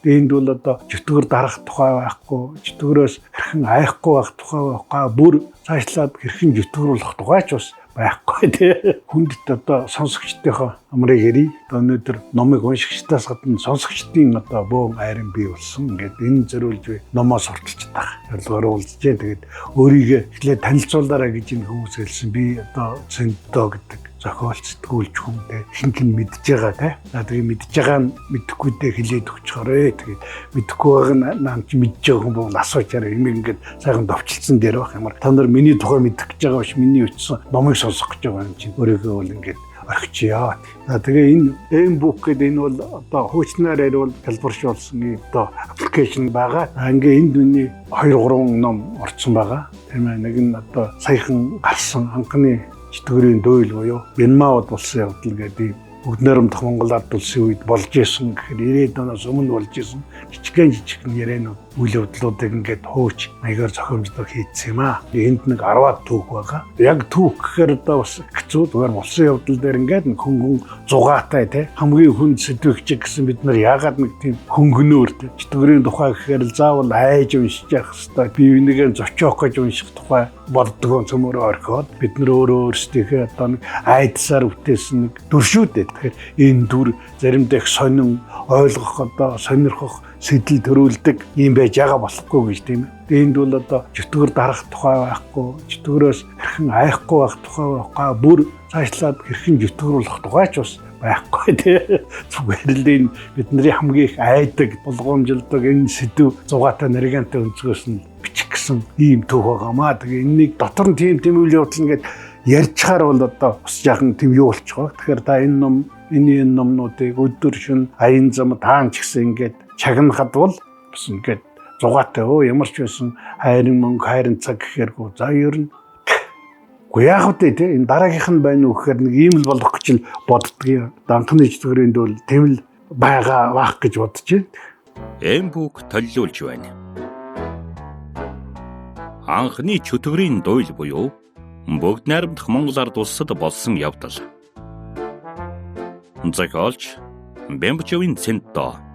Энд бол одоо чөтгөр дарах тухай байхгүй, чөтгөрөөс хэрхэн айхгүй байх тухай байхгүй, бүр цаашлаад хэрхэн чөтгөр болох тухай ч бас байхгүй тий. Хүндэт одоо сонсогчдынхоо амрыг ярий. Одоо өнөөдөр номыг уншигчдаас гадна сонсогчдын одоо бөөн айран бий болсон. Ингээд энэ зориулж би номоо сурталж таах зорилгоор уулзж जैन. Тэгээд өөрийгөө эхлээд танилцуулаарай гэж энэ хүмүүс хэлсэн. Би одоо Цэндөө гэдэг зохиолч, сэтгүүлч хүн те ихэнх нь мэдж байгаа те. За тэгээ мэдж байгаа нь мэдэхгүй дээ хэлээд өгчхөрөө. Тэгээд мэдэхгүй байгаа нь наан чи мэдж байгаа хүн бол асуучаарай. Юм ингээд сайхан товчлсон дээр байх ямар. Та нар миний тухай мэдэх гэж байгаа биш, миний өчсөн номыг сонсох гэж байгаа юм чинь. Өөрийгөө бол ингээд орхичъя. За тэгээ энэ M-book гэдэг энэ бол одоо хуучнаар яриул хэлбэршүүлсэн одоо аппликейшн байгаа. Ингээ энд миний 2 3 ном орцсон байгаа. Тийм ээ, нэг нь одоо саяхан гарсан анхны чөтгөрийн дуйл буюу Вьетнамд болсон явдал гэдэг Бүгд найрамдах Монгол ард улсын үед болж исэн гэхээр 90-ад оноос өмнө болж исэн жижигхэн жижигхэн ярианууд үйл явдлуудыг ингээд хууч маягаар зохиомжлог хийцсэн юм аа. Энд нэг 10-аад түүх байгаа. Яг түүх гэхээр одоо бас хэцүү, зүгээр болсон явдал дээр ингээд хүн хүн зугаатай те хамгийн хүнд сэдвэгч гэсэн бид нар яагаад нэг тийм хөнгөнөөр те чөтгөрийн тухай гэхээр л заавал айж уншиж явах хэвээр бие бинийгээ зочоох гэж унших тухай боддгоо цөмөрөө орхиод бид нар өөрөө өөрсдийнхээ одоо нэг айдсаар бүтээсэн нэг дүр шүү дээ. Тэгэхээр энэ дүр заримдаа их сонин ойлгох одоо сонирхох сэтэл төрүүлдэг юм байж байгаа болохгүй гэж тийм ээ. Энд бол одоо чөтгөр дарах тухай байхгүй, чөтгөрөөс хэрхэн айхгүй байх тухай байхгүй, бүр цаашлаад хэрхэн чөтгөр болох тухай ч бас байхгүй тий. Зүгээр л энэ бидний хамгийн их айдаг, болгоомжилдог энэ сэдв зугаатай наргантай өнцгөөс нь бичих гэсэн ийм түүх байгаамаа. Тэгээ энэнийг дотор нь тийм тийм үйл явдал ингээд ярьчихаар бол одоо бас жаахан тийм юу болчих. Тэгэхээр та энэ ном, энэ номнуудыг өдөр шөнө аян зам таан ч гэсэн ингээд чагнахад бол бас ингээд зугаатай өө ямар ч байсан хайрын мөнгө хайрын цаг гэхээргүй. За ер нь үгүй яах вэ те энэ дараагийнх нь байна уу гэхээр нэг ийм л болох гэж л боддгийг. Анхны чөтгөрийн дүүл тийм л байгаа бах гэж бодож байна. M-book толиулж байна. Анхны чөтгөрийн дуйл буюу Бүгд найрамдах Монгол ард улсад болсон явдал. Зохиолч Бямбчовын Цэнтдоо.